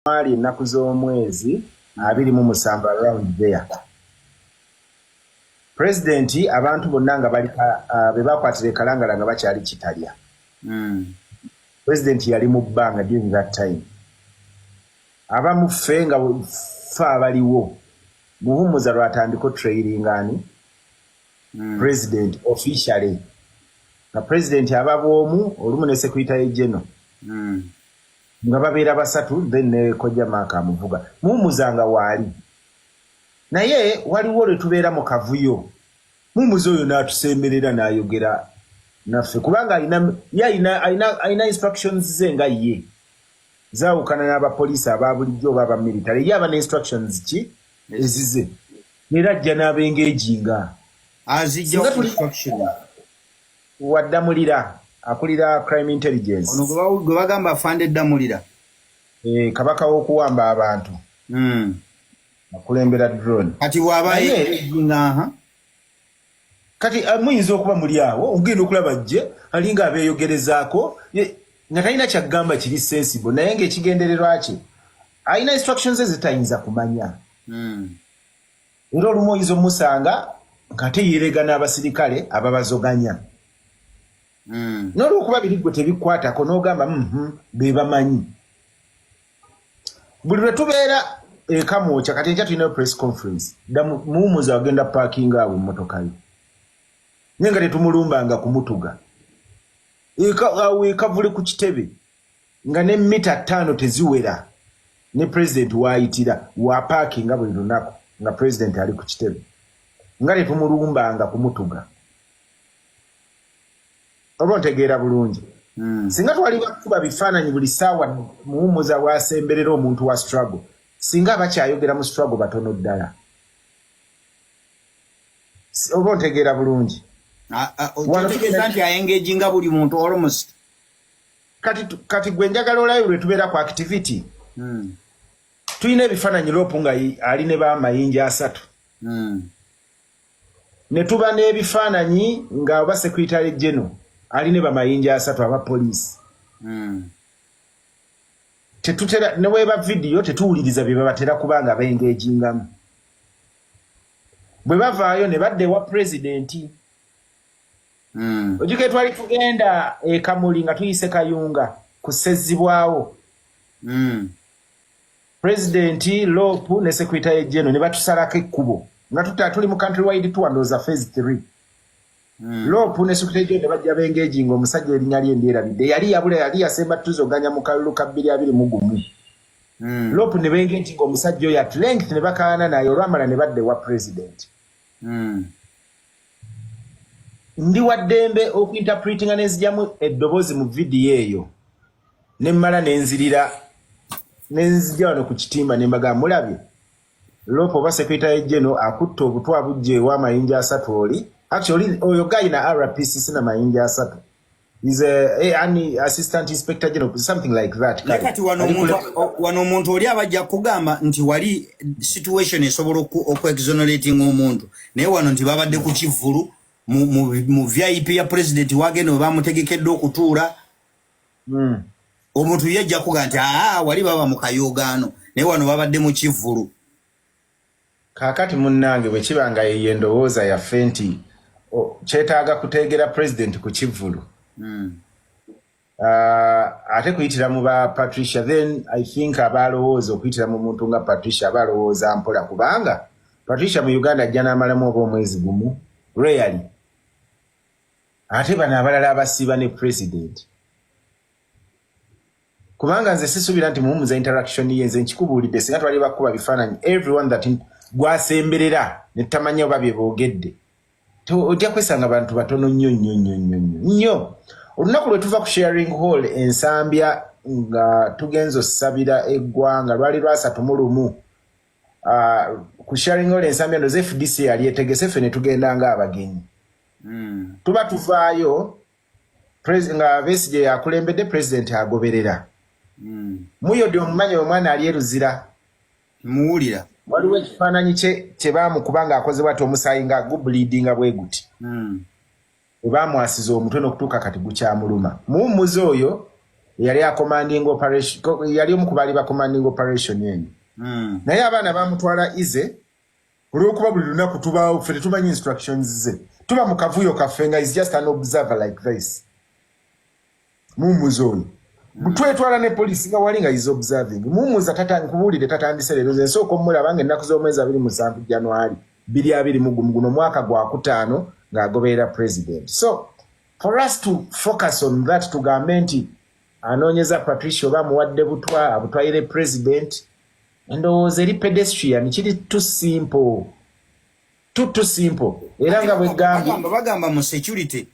Mwali ennaku z'omwezi 27, around there, pulezidenti abantu bonna nga bali be bakwatira ekalangala nga bakyali Kitalya. Pulezidenti yali mu bbanga during that time. Abamu ffe nga ffe abaliwo, Muhumuza lwatandika otrailinga ani? President officially, nga president aba bwomu, olumu ne secretary general, nga babeera basatu, then ne Kojja Maaka amuvuga. Muhumuza nga waali, naye waliwo lwe tubeera mu kavuyo, Muhumuza oyo n'atusemberera n'ayogera naffe, kubanga alina ye alina instructions ze nga ye zaawukana n'abapoliisi aba bulijjo oba aba military. Ye aba ne instructions ki ezize, era ajja n'abengeejinga. Azijja Singa tuli- instruction. Waddamulira akulira crime intelligence. Ono gwe bagamba afande Ddamulira. Eh, kabaka w'okuwamba abantu, akulembera drone. Kati bw'aba engaginga, aha. Kati muyinza okuba muli awo, ogenda okulaba jje alinga abeeyogerezaako nga talina kyaggamba kiri sensible, naye ng'ekigendererwa kye alina instructions ze zitayinza kumanya. Era olumu oyinza omusanga ng'ate yeerega n'abasirikale ababazoganya. N'olwokuba biri gwe tebikwatako, n'ogamba, be bamanyi." Buli lwe tubeera ekamwokya, kati enkya tulinayo press conference, dda Muwumuza agenda parkinga awo emmotoka ye, naye nga tetumulumbanga kumutuga. Awo ekavule ku kitebe nga ne mita 5 teziwera ne pulezidenti waayitira, wapaakinga buli lunaku nga pulezidenti ali ku kitebe, nga tetumulumbanga kumutuga, oba ontegeera bulungi? Singa twali bakuba bifaananyi buli ssaawa Muwumuza bw'asemberera omuntu wa struggle, singa abakyayogera mu struggle batono ddala. Oba ontegeera bulungi? Wano kyotegeeza nti aengaginga buli muntu almost. Kati gwe njagala olabe lwe tubeera ku activity, tulina ebifaananyi LOP nga ali ne bamayinja asatu, ne tuba n'ebifaananyi nga oba secretary general ali ne bamayinja asatu aba poliisi. Tetutera ne bweba vidiyo, tetuwuliriza bye babatera, kubanga bengeejingamu. Bwe bavaayo ne badda ewa pulezidenti. Ojjuke twali tugenda e Kamuli nga tuyise Kayunga kusezzibwawo, pulezidenti, LOP ne secretary general ne batusalako ekkubo nga tuta tuli mu country wide tour, ndowooza phase 3. LOP ne secretary general ne bajja bengeejinga omusajja, erinnya lye ndyerabidde, yali yabula, yali yasemba tuzoganya mu kalulu ka 2021. LOP ne bengeejinga omusajja oyo at length, ne bakaana naye, olwamala ne badda ewa pulezidenti. Ndi wa ddembe okuinterpretinga nenzigyamu eddoboozi mu vidiyo eyo, nemmala nenzirira nenzija wano ku kitimba ne mbagamba, "Mulabye LOP oba secretary general akutta obutwa bujja ewa amayinja asatu." Oli actually oyo guy na RPC sina mayinja asatu, is an assistant inspector general, something like that. Naye kati wano wano omuntu oli abajja kugamba nti wali situation esobola okuexonerating omuntu, naye wano nti babadde ku kivvulu mu VIP ya president, wagenda we bamutegekedde okutuula. Omuntu ye ajja kuga nti aa, wali baba mu kayogaano, naye wano babadde mu kivvulu. Kaakati munnange, bwe kiba nga yeyo endowooza yaffe nti kyetaaga kuteegera president ku kivvulu, ate kuyitira mu ba Patricia, then I think abalowooza okuyitira mu muntu nga Patricia abalowooza mpola, kubanga Patricia mu Uganda ajja n'amalamu oba omwezi gumu rarely, ate bano abalala abasiiba ne president. Kubanga nze sisuubira nti Muhumuza interaction ye, nze nkikubuulidde, singa twali bakuba bifaananyi everyone that gwasemberera ne tutamanya oba bye boogedde, ojja kwesanga bantu batono nnyo nnyo nnyo nnyo nnyo nnyo. Olunaku lwe tuva ku sharing hall Ensambya nga tugenza osabira eggwanga, lwali lwasatu mu lumu, ku sharing hall Ensambya, ndoza FDC yali etegese, ffe ne tugenda ng'abagenyi. Tuba tuvaayo, nga Besigye yakulembedde, president agoberera. Muyodde omumanyi, omwana ali eruzira? Muwulira. Waliwo ekifaananyi kye kye baamukuba ng'akozebwa ti omusaayi nga gubleedinga bwe guti. Bwe baamwasiza omutwe n'okutuuka kati gukyamuluma. Muwummuzi oyo Yali acommanding operation, yali omu ku baali bacommanding operation eyo. Naye abaana bamutwala ize olwokuba buli lunaku tubaawo, ffe tetumanyi instructions ze, tuba mu kavuyo kaffe nga is just an observer like this. Muhumuza oyo twetwala ne poliisi nga wali nga is observing. Muhumuza nkubuulire, tatandise leero. Ze nsooka omulaba nga ennaku z'omwezi 27 January 2021, guno mwaka gwakutaano ng'agoberera president. So for us to focus on that, tugambe nti anoonyeza Patricia oba amuwadde butwa abutwalire president, endowooza eri pedestrian, kiri too simple, too simple. Era nga bwegambye Bagamba mu security.